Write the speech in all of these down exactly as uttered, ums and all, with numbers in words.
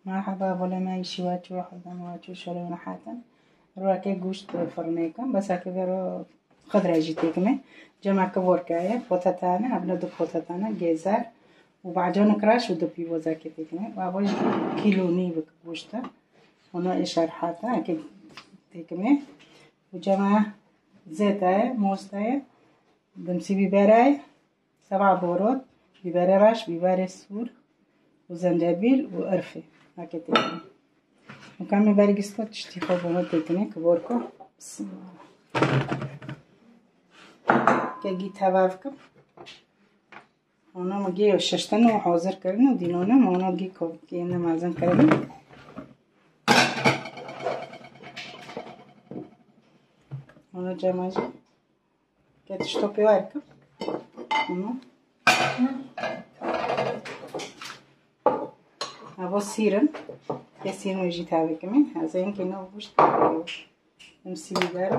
Merhaba, bolê me îşî we çû, hezan we çû, şerê we nehatin. Rûyeke goşt firnê kim, bes eke vê ro xidre jî têkime. Cema kivorke ye, potetane, evne du potetane, gêzer û bacanik reş û du pîvozeke têkime. Û avo jî kîlo nîvik goşt e. Ona ê şerhate, eke têkime. Û cema zête ye, moste ye, dimsî bîbere ye. Seba borot, bîberê reş, bîberê sûr û zencebîl û irfê. Heke têkine. Û kamê bergisto tiştî xwe bono têkine, kiborko. Bismillah. Kegî teva bikim. Ona mi gê şeştin û hazir kirin û dînone mi ona gê kovkê ne mezin kirin. Ona cema jî. Ke tişto pê wer kim. Tamam. Abo sîrin. Ke sîrin jî tavê kimî. Ez ên ke nav goşt. Em sî biber.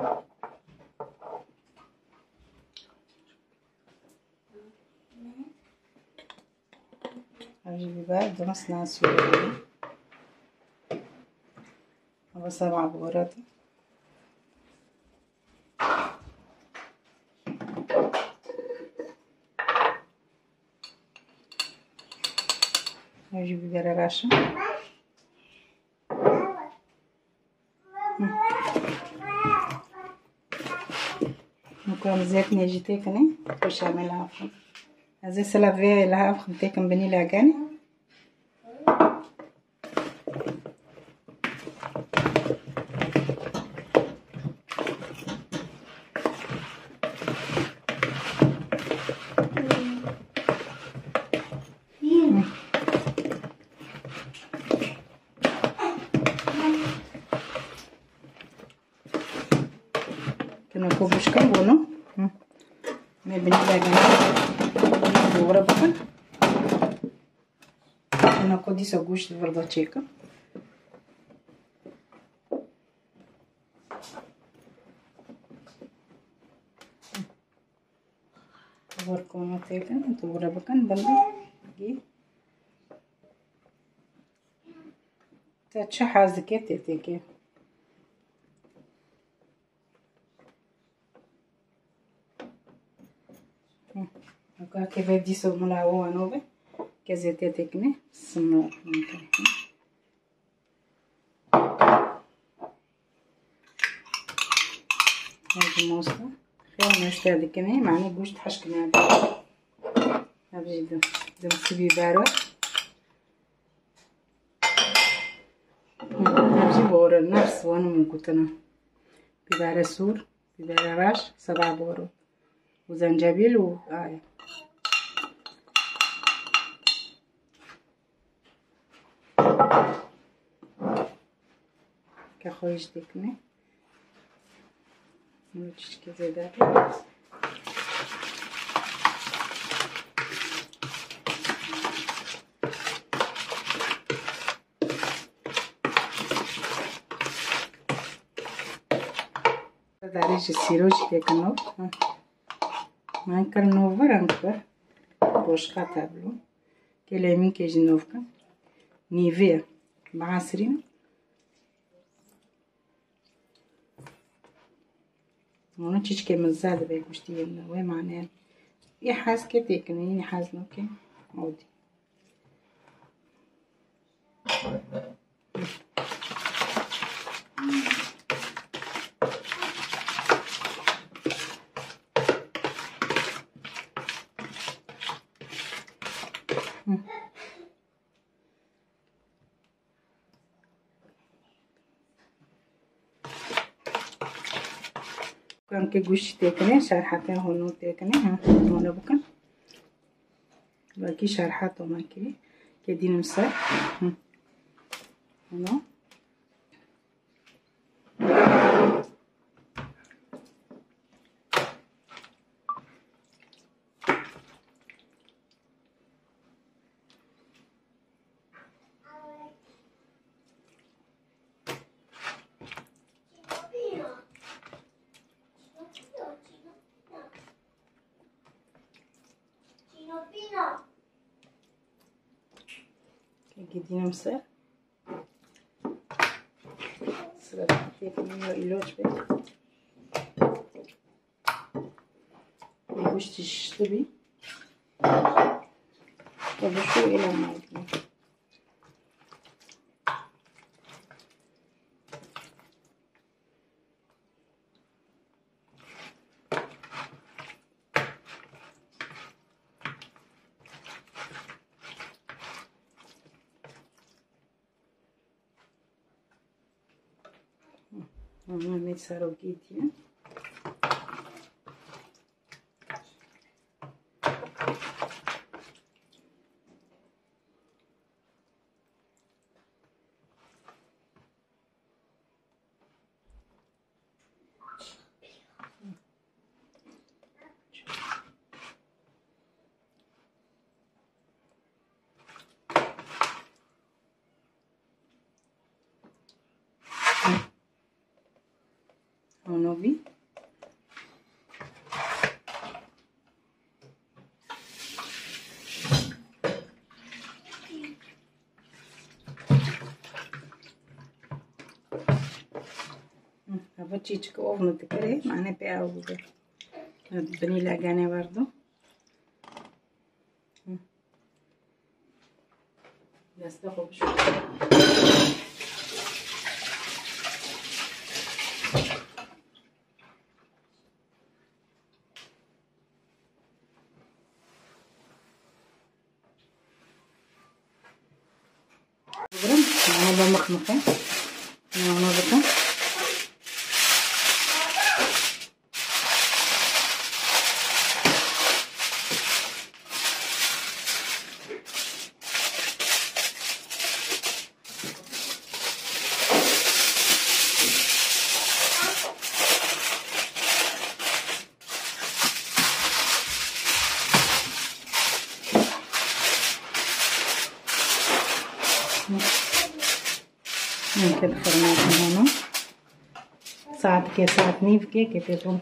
Ev jî biber, dimis nan sûrî. Ava seba borot. Ev jî bibere reş e. Hı. Nuka em zêt nêjî têkine, xweşa me lafin. Ez ê sila vê lafin têkim binî laganî. Kena ku bişkin bunu. Hı. Me binî vegene. Doğru bakın. Kena ku dîsa goşt virda çêkim. Borkona têkin, tûre bikin, bila gî. Te çi hez dike tê têkê. Hı. Eka ke be dîsa min awo ano be. Ke zêtê têkine, sima. Hadi mosta. Xeyr meste dikine, mane goşt hişk nebe. Ev jî dim, dim sibî bero. Ev jî bore, nefs wan min gotine. Bibere sûr, bibere reş, seba boro. Û zencebîl û ay. Ke xwe jî dikine. Çişkî zêde. Darê ji sîro jî têkino. Ha. Man kir nov vir, em kir. Boşka tablo. Ke lêmînkê jî nov kin. Nîvê. Bi esrîn. Onu çiçkê min zêde be goştî yên wê mane. Yê hez ke têkin, yê hez nake. Odî. Kan ke goşt têkine, şerhate honu têkine, ha, honu bikin. Belkî şerhat o me kivî. Ke dînim ser. Hı. Hunu. Gidînim ser. Sıra tepinmiyor, iloç be. Goşt şişti bir. Konuşuyor, ilan aldım. Aha, ne sarokî diye. Ono bî. Hı, hava çîçik ovnu dikirê, mane pê ew bibe. Binî legene verdo. Hı. Desta xwe bişo. Bigirim, nana bemixmixe. Nana bikim. Mumkin firnê heno. Saetekê, saet nîvkê ke tê bûn.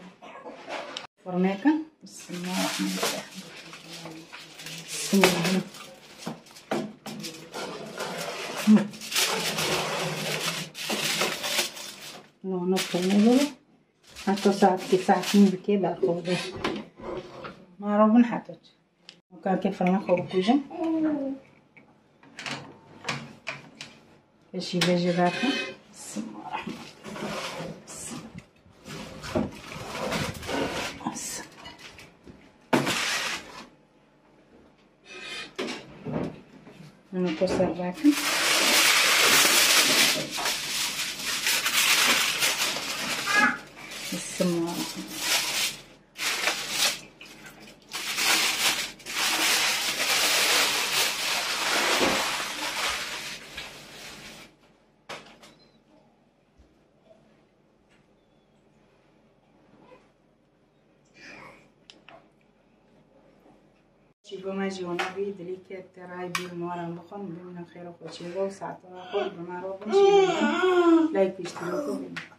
Firnêke. Bismillahirrahmanirrahim. Bismillah. Hı. No, no, firnê bû. Heta saetekê, saet nîvkê berxwe bide. Ma robin heta çi. Kake firna xwe bikujim. Eşî vê jê berxwe. Bismillahirrahmanirrahim. Bunu koser bakın. Bismillah. Şîvê me jî wana bî, dilî ke te ray bîr, me waran bixwin, bimînin xêr û xweşiyê we û saeta we xweş, bi me re bin, şîvê me. Like, piştgirêk û bimînin.